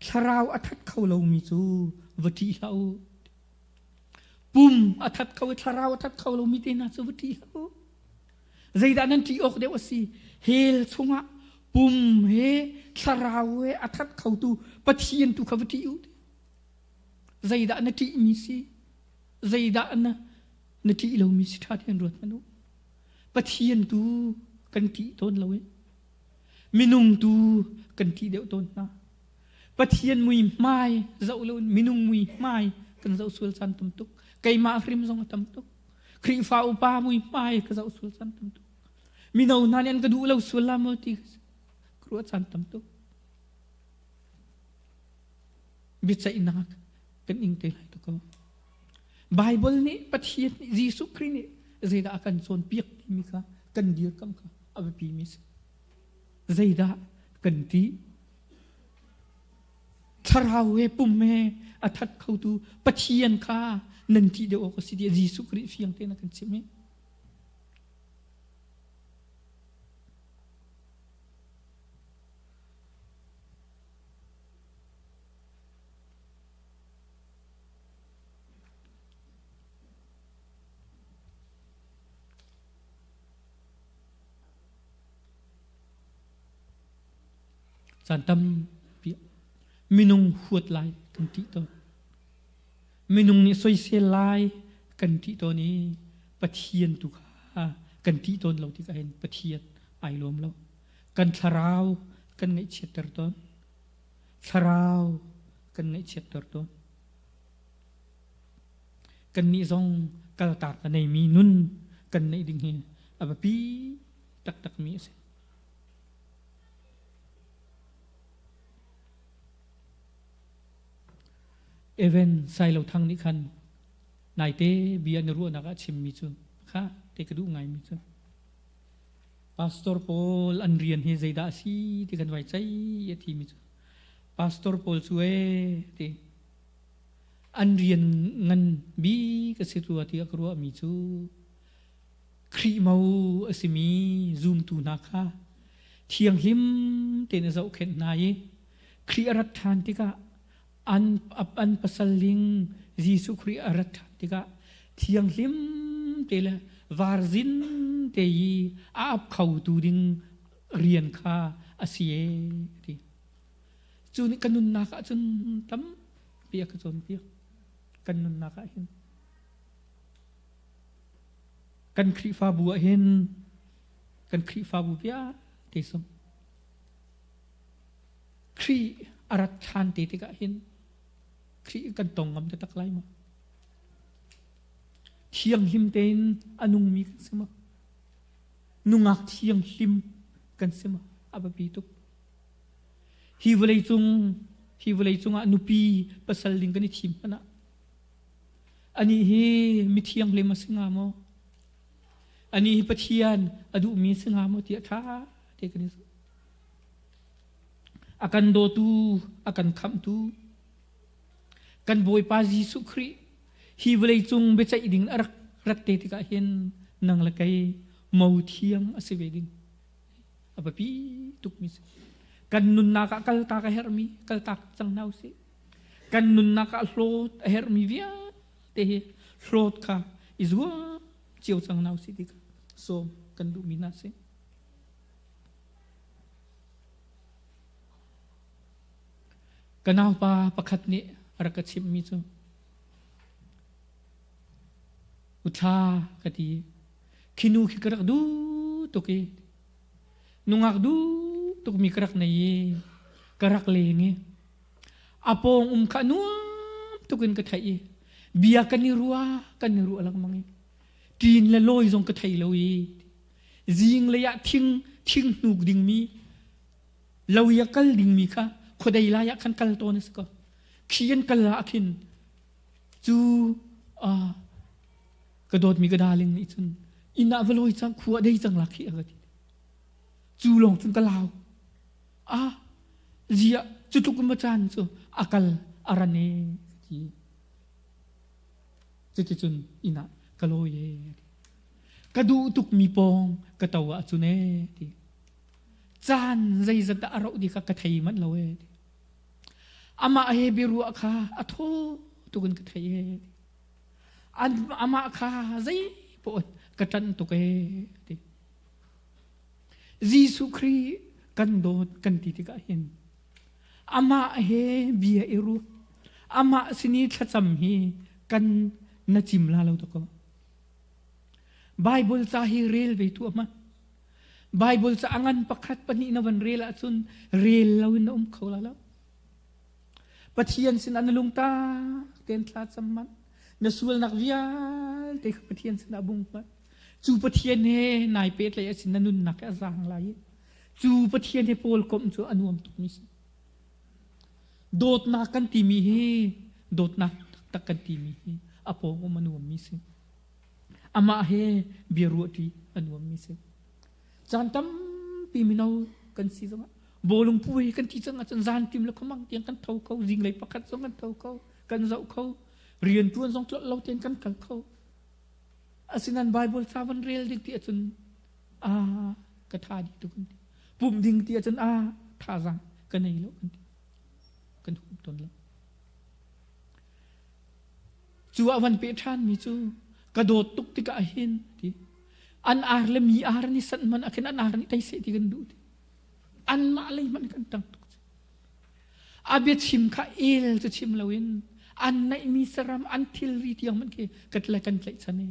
thlarau a that kho lomi cu va ṭih hlah u. Pum a that kho i thlarau a that kho lomi te hna cu va ṭih hlah u. Zeidah nan ṭih awk deuh a si? Hell chungah pum he thlarau he a that khotu Pathian tu kha va ṭih u. Zeidah na ṭihmi si? Zeidah na na ṭih lomi si ṭha tein ruat hmanh u. Pathian tu kan ṭih tawn lo i minung tu kan ṭih deuh tawn hna. Pathian mui hmai zoh loin minung mui hmai kan zoh sual caan tam tuk. Keimah hrim zong a tam tuk. Khrihfa upa mui hmai ka zoh sual caan tam tuk. Mino hna nih an ka duh lo sual la maw ti ka ruah caan tam tuk. Biaceihnak kan ing te lai ko. Bible nih Pathian nih Jesuh Khrih nih zeidah a kan cawnpiak timi kha kan dirkamh kha a biapi mi a si. Zeidah kan ti? Thlarau he pum he a that khotu Pathian kha nan ṭih deuh awk a si tiah Jesuh Khrih fiang tein a kan chimh hi. Caan tampi minung huat lai kan ṭih tawn. Minung nih soisel lai kan ṭih tawn i Pathian tu kha kan ṭih tawn lo tikah hin Pathian ai lawm lo. Kan thlarau kan ngaihchiatter tawn. Thlarau kan ngaihchiatter tawn. Kannih zong kaltak a neimi nun kan neih ding hi a biapi taktakmi a si. Evan Sailo Thang nih khan naite bia na ruahnak ah chimmi cu kha te ka duh ngaimi cu pastor pawl an rian hi zeidah a si ti kan vai cei a timi cu pastor pawl cu ee ti an rian ngan bik a si rua tiah ka ruahmi cu Khrih mo a simi zumtu hna kha thianghlim tein a zohkhenh hna i Khrih a rat ṭhan tikah an, an pasal ling Jesuh Khrih a rat ṭhan tikah thianghlim te le varzin te i a ap khotu ding rian kha a si e ti. Cu nih ka nunnak ah cun tampi a ka cawnpiak. Kan nunnak ah hin. Kan Khrihfabu ah hin kan Khrihfabu vialte sung. Khrih a rat ṭhan te tikah hin Khrih kan tong ngam taktak lai maw? Thianghlim tein a nungmi kan si maw? Nungak thianghlim kan si maw? A biapi tuk. Hi vawlei cung hi vawlei cungah nupi pasal ding kan i thim hmanh ah anih hi mithianghlim a si hnga maw? Anih hi Pathian a duhmi a si hnga maw tiah ṭha te kan i zoh. A kan dawtu, a kan khamhtu, kan Bawipa Jesuh Khrih hi vawleicung biaceih ding a rak rat te tikah hin nang le kei mo thiang a si ve ding. A biapi tukmi si. Kan nunnak ah kaltak a herhmi kaltak cang hna usih. Kan nunnak ah hlawt a herhmi vialte hi hlawt kha i zuam cio cang hna usih ti kha sawm kan duhmi hna si. Ka naupa pakhat nih a rak ka chimhmi cu uthla ka ti khi nu khi ka rak duh tuk i nungak duh tukmi ka rak nei i ka rak leng i a pawng um kha nuam tuk in ka theih i bia kan i ruah kan i ruah lengmang i ṭin le lawi zong ka thei lo i zinglei ah thing thing hnuk dingmi lo i a kal dingmi kha khuadei lai ah khan kal tawn a si ko khi an kal ah khin cu ka dawtmi ka darling nih cun inn ah va lawi cang khua dei cang la khi a ka ti cu lawng cun ka lau ah zia cu tluk ma caan cu a kal a ran e ti cuticun inn ah ka lawi e ka duh tukmi pawng ka to ah cun e ti caan zeizat dah a rauh di kha ka thei manh lo e ti amah he biaruah kha a thaw tuk in ka thei e amah kha zei poh ka ṭanh tuk e ti Jesuh Khrih kan dawt kan ti tikah hin amah he bia i ruah amah sin i thlacam hi kan na cim la lo dakaw Bible ca hi rel ve tu hmanh Bible ca a ngan pakhat pahnih na van rel ahcun rel lo in na um kho la lo Pathian sin ah na lungtak tein thla cam manh. Na sualnak vialte kha Pathian sin ah bung manh. Cu Pathian he nai pehtlaih ahcun na nunnak a zaang lai i cu Pathian he pawl komh cu a nuam tukmi si. Dawtnak kan timi hi dawtnak taktak kan timi hi a pawng um a nuammi si. Amah he bia ruahṭi a nuammi si. Caan tampi mino kan si zongah bawlung puai kan ti cang ahcun zan tim le khuamang tiang kan tho kho zinglei pakhat zong kan tho kho kan zoh kho rian tuan zong tlolh lo tein kan kal kho asinain Bible ca van rel ding ti ahcun a ka tha dih tuk kan ti pumh ding ti ahcun a thazaang ka nei lo kan ti kan hup tawn lo Cu ah van peh ṭhanmi cu ka dawt tuk tikah hin ti an ar le mi ar an i sanh hmanh ah khin an ar nih tei seh ti kan duh ti anmah lei hmanh kan ṭang tuk a biachim kha el cu chim loin an neihmi saram an thilri tiang hmanh khi kan le kan tlaihchan i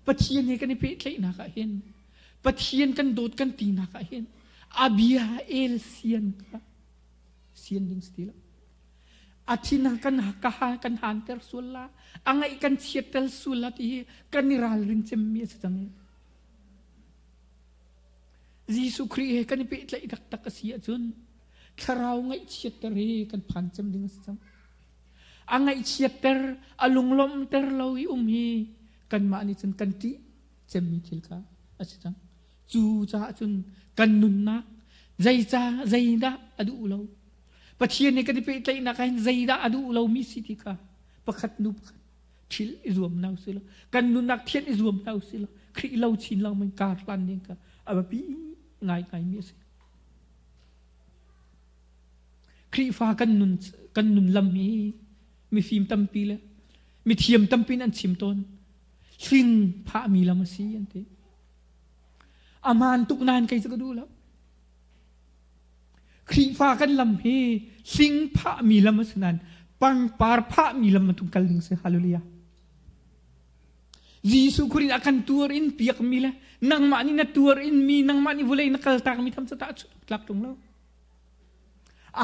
Pathian he kan i pehtlaihnak ah hin Pathian kan dawt kan tinak ah hin a bia el sian kha sian ding si ti lo A thin kan ka kan hanter sual la, a ngaih kan chiatter sual la ti hi kan i ralrin cemmi a si cang. Jesuh Khrih he kan i pehtlaih taktak a si ahcun thlarau ngaihchiatter hi kan phan cem ding a si cang. A ngaihchiatter, a lunglawmhter lo i um hi kanmah nih cun kan ṭih cemmi thil kha a si cang. Cu caah cun kan nunnak zeica zeidah a duh lo Pathian nih kan i pehtlaihnak ah hin zeidah a duh lomi si ti kha pakhat nu pakhat thil i zuam hna usih law kan nunnak thian i zuam hna usih law Khrih lo chin lengmang kar hlan ding kha a biapi ngaingaimi a si. Khrihfa kan nun kan nun lam hi mifim tampi le mithiam tampi in an chim tawn. Hling phahmi lam a si an ti. Aman tuk nain kei cu ka duh lo. Khrihfa kan lam hi hling phahmi lam a si nain pangpar phahmi lam bantuk kal ding si. Hallelujah. Jesuh Khrih a kan tuar in piakmi le nangmah nih na tuar in mi nangmah nih vulei na kaltak mi tham cu tah tlak tung lo.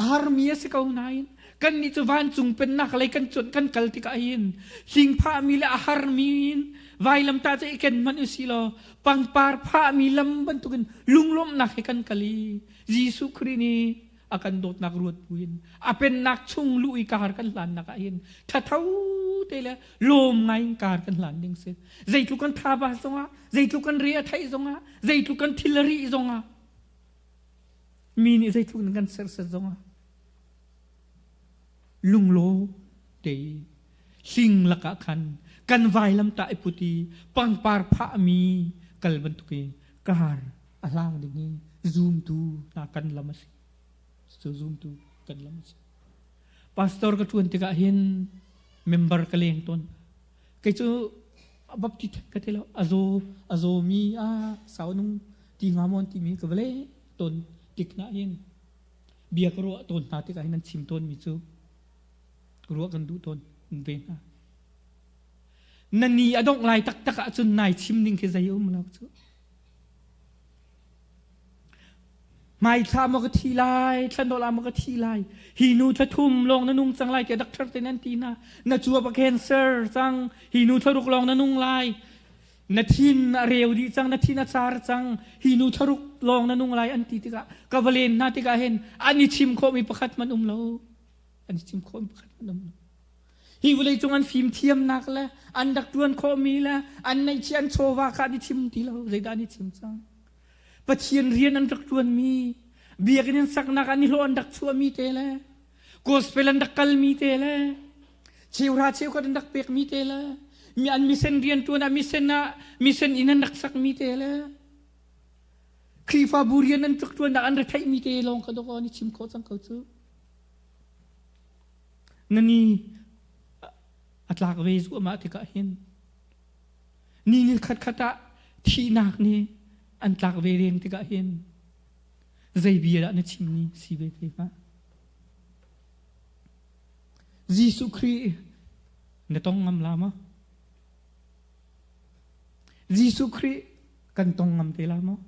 A harmi a si ko nain kannih cu vancung pennak lei kan cuanh kan kal tikah hin hlingphahmi le a harmi in vailamtah cu i ken hmanh usih law pangpar phahmi lam bantukin lunglawmhnak he kan kal i Jesuh Khrih nih a kan dawtnak ruat buin a pennak chung luh i kar kan hlannak ah hin thatho te le lawm ngai in kar kan hlan ding si. Zeitluk kan thaba zongah, zeitluk kan re a theih zongah, zeitluk kan thil a rih zongah mi nih zeitluk in kan sersiat zongah lunglaw te i hling lakah khan kan vailamtah i put i pangpar phahmi kal bantuk i kar a hlang ding hi zumtu hna kan lam a si. Cu zumtu kan lam a si. Pastor ka ṭuan tikah hin member ka leng tawn. Kei cu baptist ka ti lo a zaw a zawmi a sau nung ti hnga maw timi ka va leng tawn tik na hin bia ka ruah tawn hna tikah hin an chim tawnmi cu ruah kan duh tawn ve hna. Na ni a dongh lai taktak ahcun nai chim ding khi zei um lo cu. Hmaithla maw ka thi lai, thlanawla maw ka thi lai. Hi nu thla thum lawng na nung cang lai tiah doctor te nan ti hna. Na cuap a cancer cang. Hi nu thlaruk lawng na nung lai. Na thin a reu dih cang, na thin a car cang. Hi nu thlaruk lawng na nung lai an ti tikah ka va len hna tikah hin an i chim khawhmi pakhat hmanh um lo. An i chim khawhmi pakhat hmanh um lo. Hi vawleicung an fimthiamnak le an rak ṭuan khawhmi le an neihchiah an chawva kha an i chim ti lo. Zeidah an i chim cang? Pathian rian an rak ṭuanmi, biakinn an saknak an i hlawh an rak chuahmi te le gospel an rak kalmi te le cheuhra cheukhat an rak pekmi te le mi an mission rian ṭuan ah mission ah mission inn an rak sakmi te le Khrihfabu rian an rak ṭuannak an retheihmi te lawng kha dawk an i chim khawh cang ko cu. Na ni a tlak ve zuahmah tikah hin ni ni khatkhat ah thihnak nih an tlak ve deng tikah hin zei bia dah na chim ni si ve te hnga? Jesuh Khrih na tong ngam la maw? Jesuh Khrih kan tong ngam te la maw?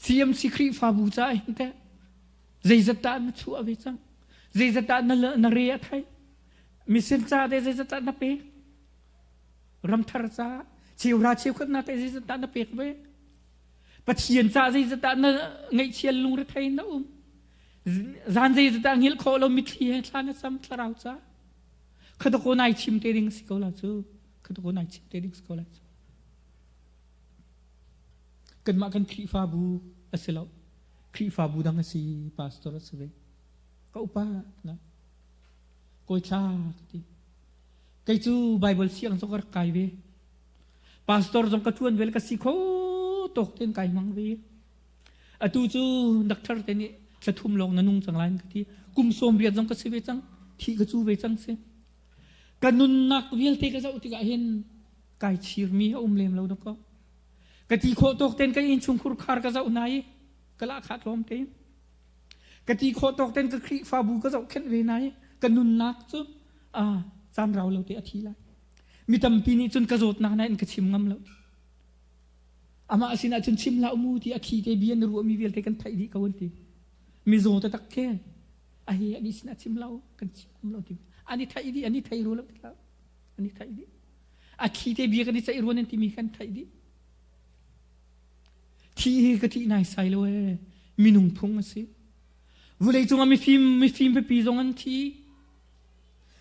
CMC Khrihfabu caah hin teh zeizat dah na chuah ve cang? Zeizat dah na, na re a thai? Mission ca te zeizat dah na pek? Ramthar ca cheuhra cheukhat na te zeizat dah na pek ve? Pathian ca zeizat dah na ngaihchia lungrethei na um? Zan zeizat dah ngilh khawh lo mitthli he thla na cam thlarau ca? Khatako nai chim te ding si ko la cu. Khatako nai chim te ding si ko la cu. Kanmah kan Khrihfabu a si lo. Khrihfabu dang a si, pastor a si ve. Ka upa na kawi thla ka ti. Kei cu Bible siang zong ka rak kai ve. Pastor zong ka ṭuan ve le ka si kho tawk tein kai hmang ve. Atu cu doctor te nih thla thum lawng na nung cang lai ka ti. Kum sawm riat zong ka si ve cang. Thi ka cu ve cang si. Ka nunnak vialte ka zoh tikah hin kai chirmi a um lem lo na ko. Ka ti khawh tawk tein ka innchungkhur khar ka zoh hna i ka lahkhah tlawm tein. Ka ti khawh tawk tein ka Khrihfabu ka zohkhenh ve hna i ka nunnak cu ah caan rau lo te a thi lai. Mi tampi nih cun ka zawtnak nain ka chim ngam lo. Amah sinah cun chim hlah mu ti a thi te bia na ruahmi vialte kan theih dih ko an ti. Mizaw taktak khi a hi ani sinah chim lo kan chim ngam lo ti. An i theih dih an i thei ru lo ti an i theih dih. A thi te bia kan i ceih ruan an timi kan theih dih. Thi hi ka ṭih naisai lo ee. Minung phung a si. Vawlei cungah mifim mifim pipi zong an thi.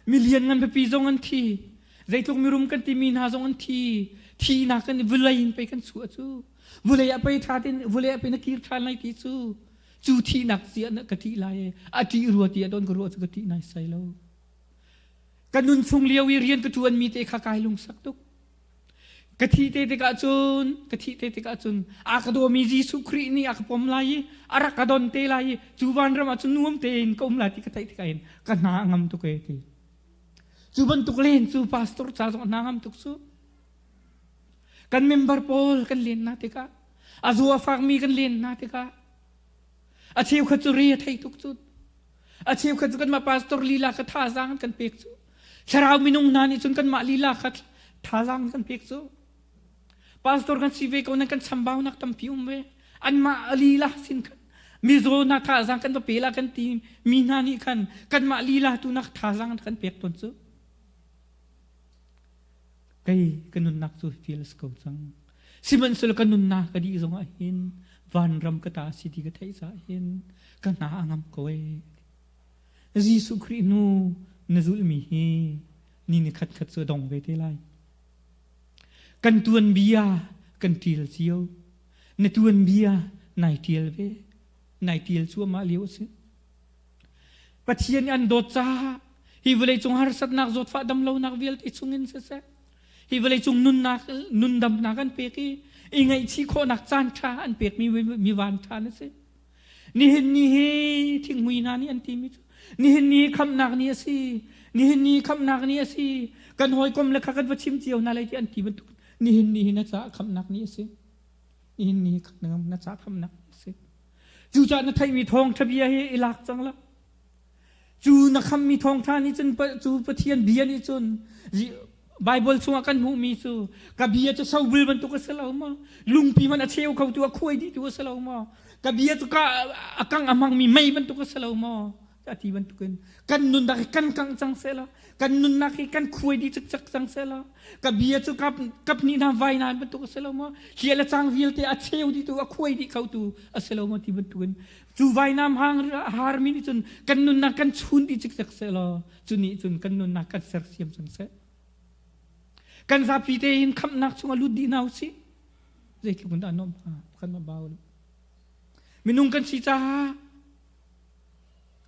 Mi lianngan pipi zong an thi. Zeitluk mirum kan timi hna zong an thi. Thihnak kan vawlei in pei kan chuah cu. Vawlei ah pei ṭha tin vawlei ah pei na kir ṭhan lai ti cu. Cu thihnak cia na ka ṭih lai ee. A ṭih rua ti a don ka ruah cu ka ṭih naisai lo. Ka nun chung lio i rian ka ṭuanmi te kha kai lungsak tuk. Ka thih te tikah cun, ka thih te tikah cun a ka dawmi Jesuh Khrih nih a ka pom lai i a rak ka don te lai i cu vanram ah cun nuam tein ka um lai ti ka theih tikah hin ka hna a ngam tuk ee ti. Cu bantuk len cu pastor ca zong a hna ngam tuk cu. Kan member pawl kan len hna tikah a zaw a fakmi kan len hna tikah a cheukhat cu re a thei tuk cu. A cheukhat cu kanmah pastor lila kha thazaang an kan pek cu. Thlarau minung hna nih cun kanmah lila kha thazaang kan pek cu. Pastor kan si ve ko nan kan chambaunak tampi um ve. Anmah lila sin khan. Mizaw hna thazaang kan va pe la kan ti mi hna nih khan kanmah lila tu nak thazaang kan pek tawn cu. Kei ka nunnak cu feel a si ko cang. Sihmanhsehlaw ka nunnak ka dih zongah hin vanram ka ta si ti ka theih caah hin ka hna a ngam ko ee. Jesuh Khrih hnu na zulhmi hi ni ni khat khat cu a dong ve te lai. Kan tuanbia kan ṭial cio. Na tuanbia nai ṭial ve. Nai ṭial cuahmah lio a si. Pathian nih an dawt caah hi vawleicung harsatnak zawtfah damlonak vialte chungin siseh hi vawleicung nunnak nundamnak an pek i i ngaihchih khawhnak caan ṭha an pekmi mi van ṭha na si. Nihin ni hi thinghmui hna nih an timi cu nihin ni khamhnak ni a si nihin ni khamhnak ni a si kan hawikom le kha kan va chim cio hna lai ti an ti bantuk nihin ni hi na caah khamhnak ni a si nihin ni na caah khamhnak ni a si cucaah na theihmi thawngṭha bia hi i lak cang la Cu na khammi thawngṭha nih cun cu Pathian bia nih cun Baibal chungah kan hmuhmi cu ka bia cu sobul bantuk a si lo maw? Lungpi hmanh a cheu khotu a khuai dihtu a si lo maw? Ka bia cu ka a kangh a hmangmi mei bantuk a si lo maw? A ti bantukin kan nunnak hi kan kangh cang sehla kan nunnak hi kan khuai dih cikcek cang sehla ka bia cu kap kap hnih hna vai na bantuk a si lo maw? Hliah le cang vialte a cheu dihtu a khuai dih khotu a si lo maw ti bantukin Cu vainam hang harmi nih cun kan nunnak kan chun dih cikcek seh law cu nih cun kan nunnak kan sersiam cang seh. Kan zapi tein khamhnak chungah lut dih hna usih. Zeitluk in dah nuamh hnga kan ma bau lo. Minung kan si caah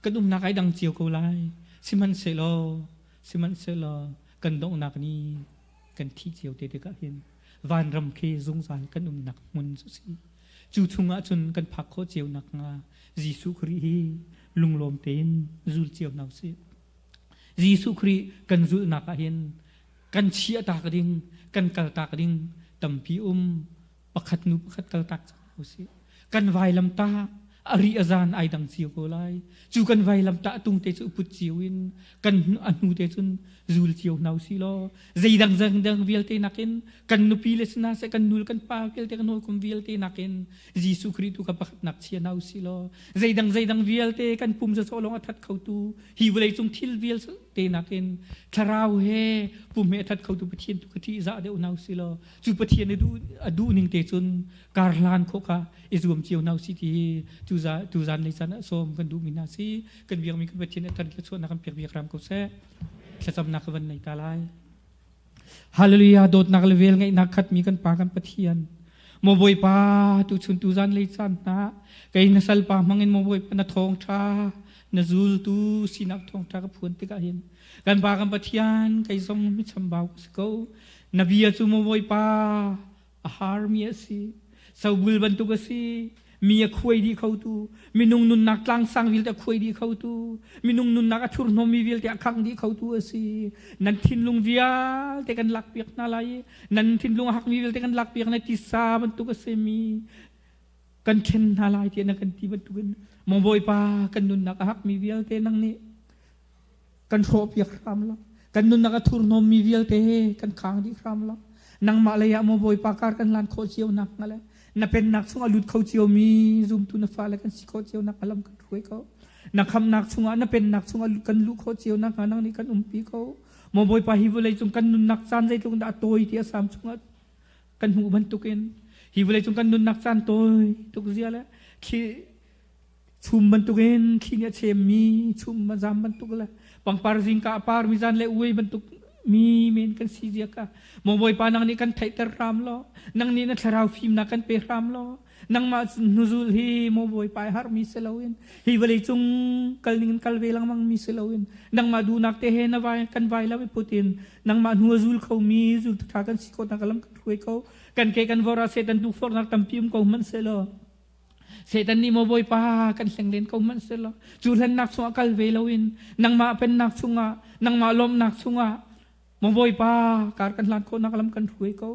kan umnak ai dang cio ko lai. Sihmanhsehlaw sihmanhsehlaw kan donghnak ni kan thi cio te tikah hin vanram khi zungzal kan umnak hmun cu si. Cu chungah cun kan phak khawh cio nakhnga Jesuh Khrih hi lunglawm tein zul cio hna usih. Jesuh Khrih kan zulhnak ah hin kan chiahtak ding, kan kaltak ding tampi um pakhat nu pakhat kaltak cang hna usih. Kan vailamtah a ri a zan ai dang cio ko lai. Cu kan vailamtah tung te cu put cio in kan a hnu te cun zul cio hna usih law zeidang dang vialte nakin kan nupi le sina seh kan nul kan pa vialte kan hawikom vialte nakin Jesuh Khrih tu ka pakhatnak chia hna usih law zeidang zeidang vialte kan pum sawsawh lawng a that khotu hi vawlei cung thil vialte nakin thlarau he pum he a that khotu Pathian tu ka ṭih zah deuh hna usih law cu Pathian a duh a duh ning te cun kar hlan khawh kha i zuam cio hna usih ti tu zan lei caan ah sawm kan duhmi hna si kan biakmi kan Pathian a tan thluachuahnak kan pek biak ram ko seh thlacamnak ka van nei ta lai Hallelujah dawtnak le vel ngeihnak khatmi kan pa kan Pathian maw Bawipa tu chun tu zan lei caan hna kei na salpa hmangin maw Bawipa na thawngtha na zultu sinak thawngtha ka phuan tikah hin kan pa kan Pathian kei zong mi chambau ka si ko na bia cu maw Bawipa a harmi a si sobul bantuk a si mi a khuai dih khotu minung nunnak tlangsang vialte a khuai dih khotu minung nunnak a thurhnawmmi vialte a khangh dih khotu a si nan thinlung vialte kan lakpiak hna lai i nan thinlung a hakmi vialte kan lakpiak na tisa bantuk a simi kan ṭhen hna lai tiah na kan ti bantukin maw Bawipa kan nunnak a hakmi vialte nang nih kan hrawhpiak hram lo kan nunnak a thurhnawmmi vialte he kan khang dih hram lo nangmah lei ah maw Bawipa kar kan hlan khawh cio nak hnga le na pennak chungah lut kho cio mi zumtu na fale kan si khawh cio nak lam kan hruai ko na khamnak chungah na pennak chungah kan luh khawh cio nak hnga nang nih kan umpi ko maw Bawipa hi vawlei cung kan nunnak caan zeitluk dah a tawi ti a sam chungah kan hmuh bantukin hi vawlei cung kan nunnak caan tawi tuk zia le thli Chum bantukin thli nih a chemmi chum a zam bantuk le pangpar zingka a parmi zan le uai bantuk mi men kan si zia ka maw Bawipa nang nih kan theihter hram law nang nih na thlarau fimnak kan pe hram law nangmah hnuzul hi maw Bawipa i harmi si loin hi vawlei cung kal ning in kal ve lengmang mi si loin nangmah duhnak te he na vai kan vai lo i put in nangmah hnu a zul khomi zultu ṭha kan si khawh nak lam kan hruai ko kan ke kan vor ah Satan duhforhnak tampi um ko hmanhsehlaw Satan nih maw Bawipa kan hleng len ko hmanh selaw cu hlennak chungah kal ve loin nangmah pennak chungah nangmah lawmhnak chungah maw Bawipa kar kan hlan khawhnak lam kan hruai ko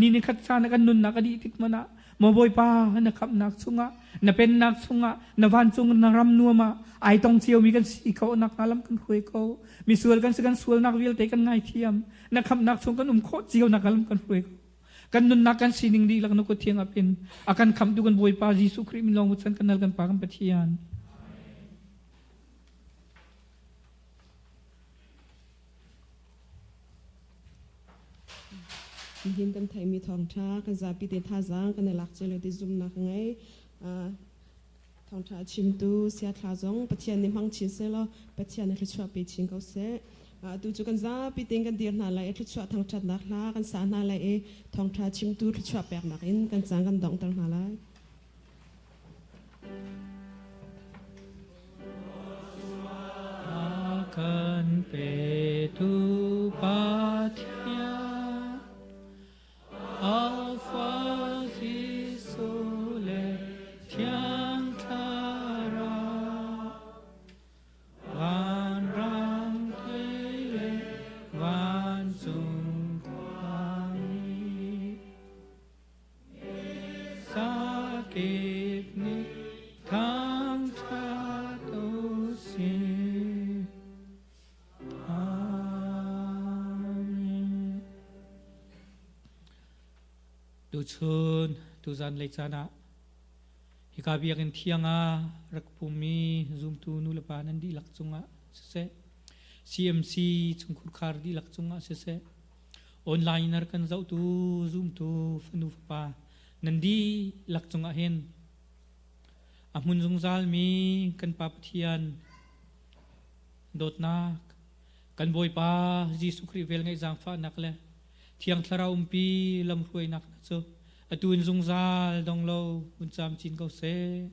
ni ni khat caan kan nunnak a dih tik hmanh ah maw Bawipa na khamhnak chungah na pennak chungah na vancung na ram nuam ah ai tong ciomi kan si khawhnak hnga lam kan hruai ko misual kan si kan sualnak vialte kan ngaithiam na khamhnak chung kan um khawh cio nak lam kan hruai ko. Kan nunnak kan sining dihlak na kut thiang ap in a kan khamhtu kan Bawipa Jesuh Khrih min lawng chan kan nal kan Pa kan Pathian. Nihin kan theihmi thawngṭha kan zapi te thazaang kan i lak cio le ti zumhnak ka ngei. Thawngṭha a chimtu Siathla zong Pathian nih hmang chin sehlaw Pathian nih thluachuah pe chin ko seh. Atu cu kan zapi tein kan dir hna lai i thluachuah thangṭhatnak hla kan sa hna lai i thawngṭha chimtu thluachuah peknak in kan caan kan donghter hna lai. A kan petu Pathian Alpha Jesuh le Thiang Thlarau Vanrang thei le vancung khuami Sakip nih thangṭhat u sih. Amen. Tuchun tuzan lei caan ah hika biakinn thiang ah rak pummi zumtu nulepa nan dihlak cungah siseh, CMC chungkhurkhar dihlak cungah siseh, online in a rak kan zohtu zumtu fanu fapa nan dihlak cungah hin a hmun zungzalmi kan Pa Pathian dawtnak kan Bawipa Jesuh Khrih velngeih zaangfahnak le Thiang Thlarau umpi lamhruainak hna cu atu in zungzal dong lo hun camcin ko seh.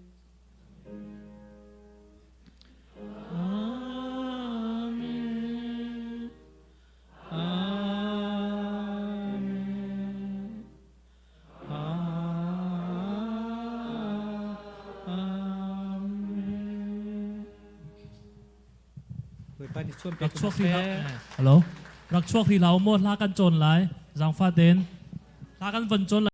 Amen. Amen. Amen. Bawipa nih chuan Rak chuak ri Hello. Rak chuak ri lau maw hla kan cawn lai. Zangfa ten. Hla kan van cawn lai.